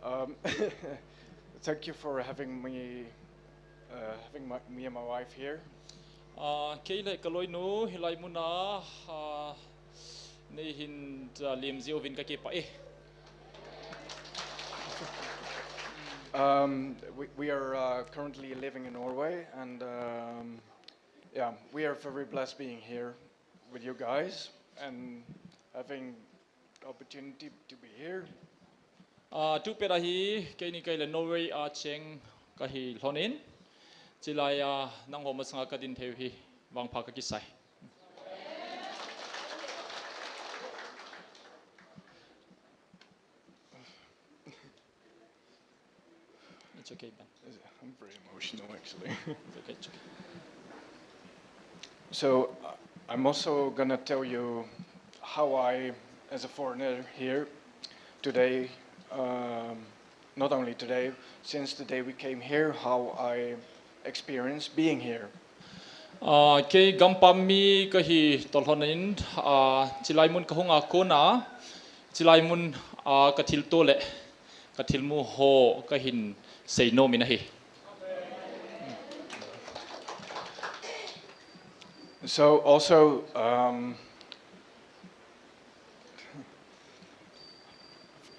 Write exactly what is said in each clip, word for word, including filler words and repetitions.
Um, thank you for having me, uh, having my, me and my wife here. Ah, kei le ka loinu hilai muna, ah, nei hin, ah, lim jiuvin ka kipah e. Um, we, we are, uh, currently living in Norway, and, um, yeah, we are very blessed being here with you guys and having the opportunity to be here. Ah, tu pet a hi, keini kei le Norway a cheng ka hi lhonin, chilai a nangho masanga ka din theiu hi vangpha ka kisai. It's okay, Ben. I'm very emotional, actually. It's okay, it's okay. So, uh, I'm also gonna tell you how I, as a foreigner here today, um, not only today, since the day we came here, how I experience being here. Ah, kei gampam mi ka hi toh lhonin, ah, chilai mun ka hunga kona, chilai mun a ka thilto le ka thilmu ho ka hin seinom in ahi. So also, um,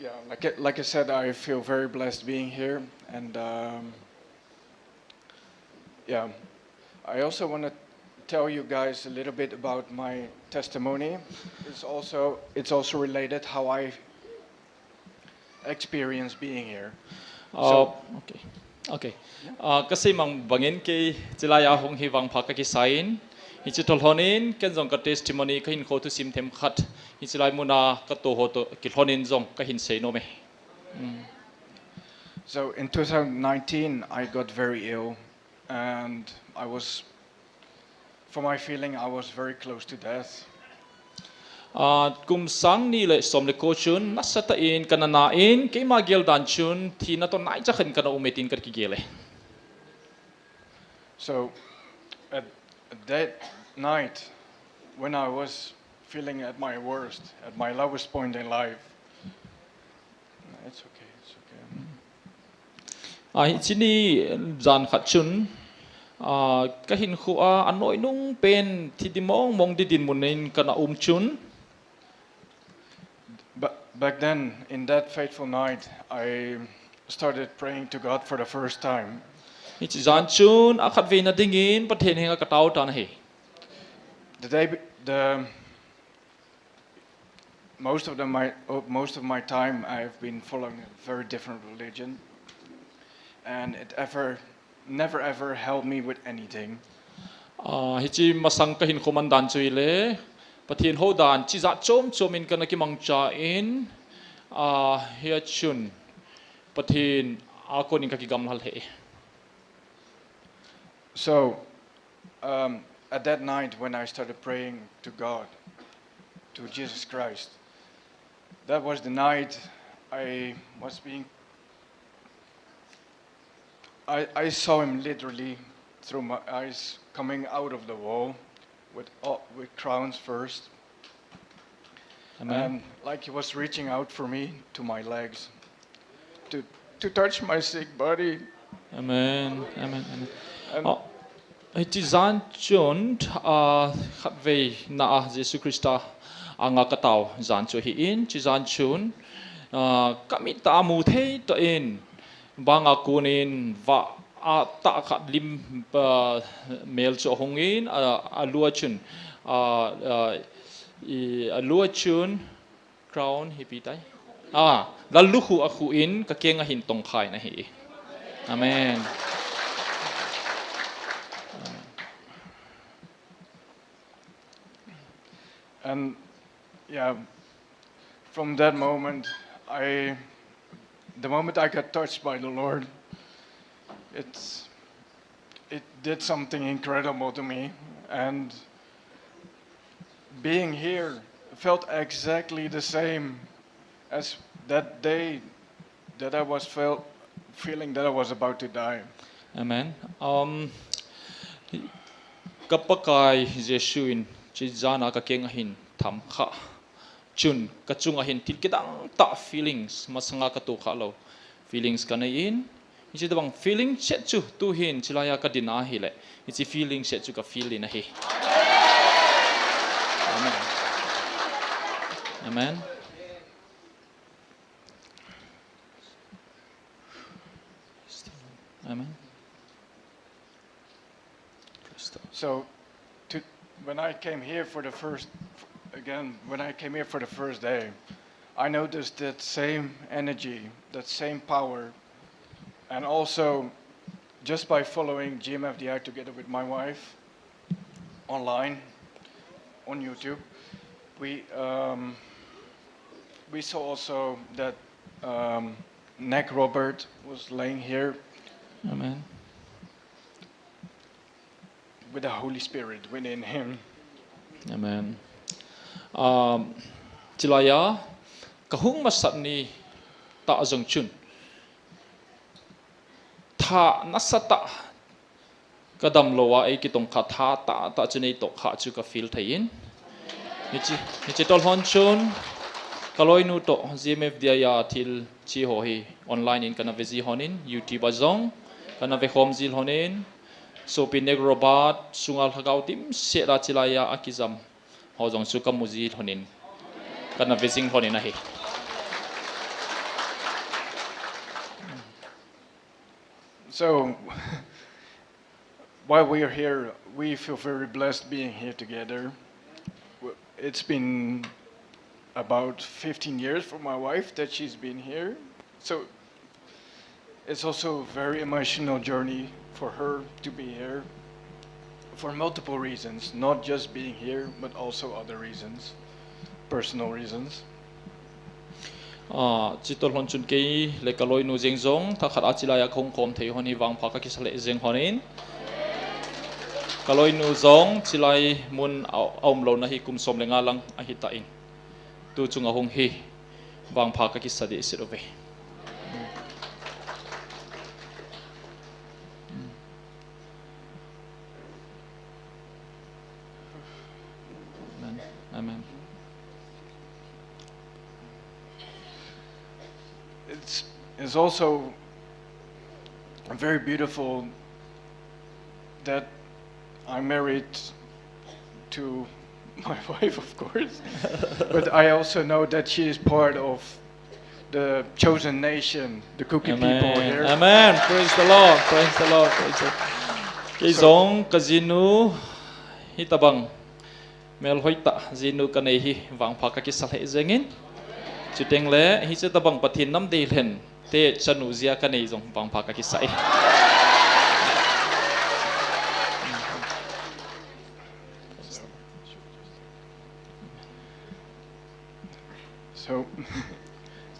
yeah, like I, like I said, I feel very blessed being here, and, um, yeah, I also wanna tell you guys a little bit about my testimony. It's also, it's also related how I experience being here. So, ah, okay. Okay. Ah, ka seimang bangin kei chilai a hung hi vangpha ka kisai in, hiche toh lhonin ken jong ka testimony ka hinkho thusim themkhat hi chilai muna ka toh ho toh kilhonin jong ka hin seinom e. Mm. So in two thousand nineteen, I got very ill, and I was, for my feeling, I was very close to death. Ah, kum sang ni le som le ko chun nasatah in ka na na in, keima gel dan chun thina toh naicha khat in ka na um e tin ka kigel e. So, at, at that night, when I was feeling at my worst, at my lowest point in life, it's okay, it's okay. Ah, hiche ni jan khat chun, ah, ka hinkho a anoinung pen thi di mong mong di dinmun in ka na um chun. But back then, in that fateful night, I started praying to God for the first time. Hiche jan chun akhatvei na dingin Pathen henga ka tao tan ahi. The day, be- the, most of the, my, oh, most of my time, I've been following a very different religion, and it ever, never ever helped me with anything. Ah, hiche masang ka hinkho man dan chu ahile, Pathen hou dan chijat chom chom in ka na kimangcha in, ah, hia chun Pathen a kon in ka kigamla lheh e. So, um, at that night when I started praying to God, to Jesus Christ, that was the night I was being, I, I saw him literally through my eyes coming out of the wall with, uh, with crowns first. Amen. And like he was reaching out for me to my legs to, to touch my sick body. Amen. Amen. Amen. And oh, hiche jan chun, ah, khatvei na a Jesu Christa anga ka tao jan chu ahin, hiche jan chun, ah, ka mit a mu thei tah in, banga konin vah a tah khat lim, ah, mel chu ahung in, ah, a lua chun, ah, ah, i, a lua chun crown hi pi tai. Ah, lallukhuh akhuh in ka kenga hin tongkha in ahi. Amen. And yeah, from that moment, I, the moment I got touched by the Lord, it's, it did something incredible to me. And being here felt exactly the same as that day that I was felt, feeling that I was about to die. Amen. Um, ka Pakai Jesu in hiche jan a ka kenga hin thamkha chun ka chunga hin thil kidang tah feelings masanga ka tohkha lou. Feelings kanei in, hiche tabang feeling set chu tuhin chilaiya kadin ahile, hiche feeling set chu kafeel in ahi. Amen. Amen. Amen. Praise the Lord. So, to, when I came here for the first, again, when I came here for the first day, I noticed that same energy, that same power, and also just by following G M F D I together with my wife online on YouTube, we um, we saw also that um, Nick Robert was laying here. Amen. With the Holy Spirit within him. Amen. Um, chilaiya kahung masat ni tah jong chun, tha nasatah kadamlou a eikitongkha tha tahtah chun eitohkha chu kafeel thei in. Hiche, hiche toh lhon chun, kaloinu toh G M F D I a thil che ho hi online in kana veji lhon in, YouTube a jong kana vekhom ji lhon in, sopi Nick Robert sunga lhagao dimset a chilaiya akijam ho jong chu kamu ji lhon in, kana vejing lhon in ahi. So, while we are here, we feel very blessed being here together. W-, it's been about fifteen years for my wife that she's been here. So, it's also a very emotional journey for her to be here for multiple reasons, not just being here, but also other reasons, personal reasons. Ah, chuteng lhon chun kei le kaloinu jeng jong, thakhat a chilaiya kahung khom thei lhon hi vangpha kakisa lheh jeng lhon in. Kaloinu jong chilai mun a, aumlouna hi kum som le nga lang ahitan. Tu chunga hung hi vangpha kakisa dehset uve. Amen. Amen. It's, it's also very beautiful that I'm married to my wife, of course. But I also know that she is part of the chosen nation, the Kuki people here. Amen. Praise the Lord. Praise the Lord. Praise the Lord. Kei jong kajinu hitabang melhoi tah jinu kanei hi vangpha kakisa lheh jeng in. Chuteng le hiche tabang Pathen nam dei lhen te chanu jia kanei jong vangpha kakisa e. So,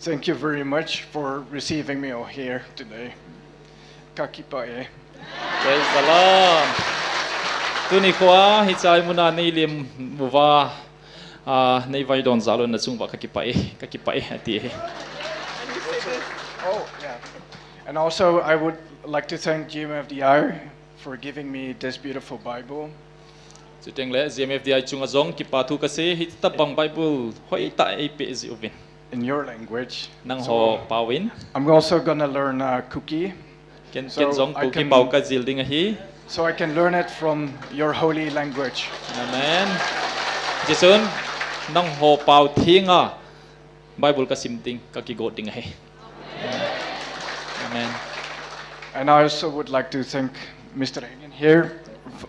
thank you very much for receiving me all here today. Kakipah e. Praise the Lord. Tuni khoa hiche muna nei lem uva, ah, nei vaidon jal u nachung uva kakipah e, kakipah e ati e. Oh, yeah. And also, I would like to thank G M F D I for giving me this beautiful Bible. Chuteng le G M F D I chunga jong kipa thu kasei, hitabang Bible hoitah eipeh jeh uvin. In your language. Nangho pao in. So, I'm also gonna learn, uh, Kuki. Ken, so ken jong I Kuki can, pao kajil ding ahi. So I can learn it from your holy language. Amen. Hichun, nangho pao thenga Bible kasim ding, kakigot ding ahi. Amen. And I also would like to thank Mister Hagen here, f-,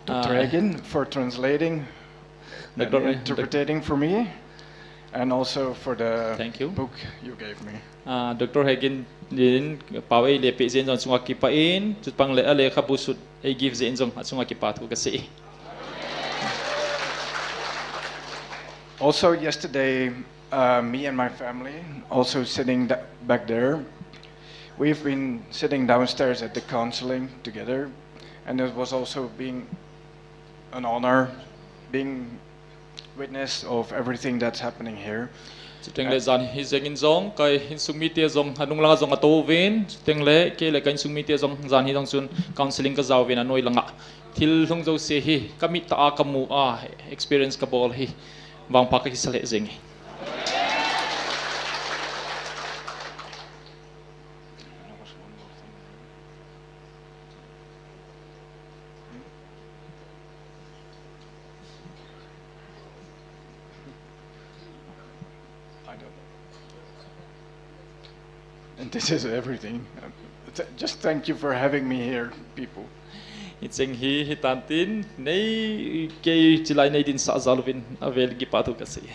Doctor Ah. Hagen, for translating and Doctor interpreting for me, and also for the Thank you. Book you gave me. Ah, Doctor Hagen in pao eilepeh jeh in jong achunga kipah in, chuteng le alekhabu sut eigift jeh in jong achunga kipa thu kasei. Also, yesterday, uh, me and my family, also sitting th-, back there, we've been sitting downstairs at the counseling together, and it was also being an honor, being witness of everything that's happening here. Chuteng le jan hi jeng in jong, ka insung mite jong, anung langa jong atou vin, chuteng le kei le ka insung mite jong, jan hi jong chun counseling kajao vin anoi langa. Thil lhung jouse hi, kamit tah a kamu a, experience kabol hi, vangpha kakisa lheh jeng e. And this is everything. Th- just thank you for having me here, people. Hicheng hi hitan tin nei kei chilai nei dinsah jal uvin avel kipa thu kasei.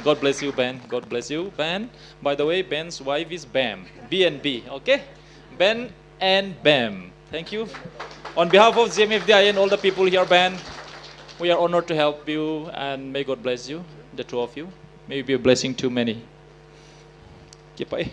God bless you, Ben. God bless you, Ben. By the way, Ben's wife is Bam. B and B, okay? Ben and Bam. Thank you. On behalf of G M F D I A and all the people here, Ben, we are honored to help you and may God bless you, the two of you. May you be a blessing to many. Kipa e.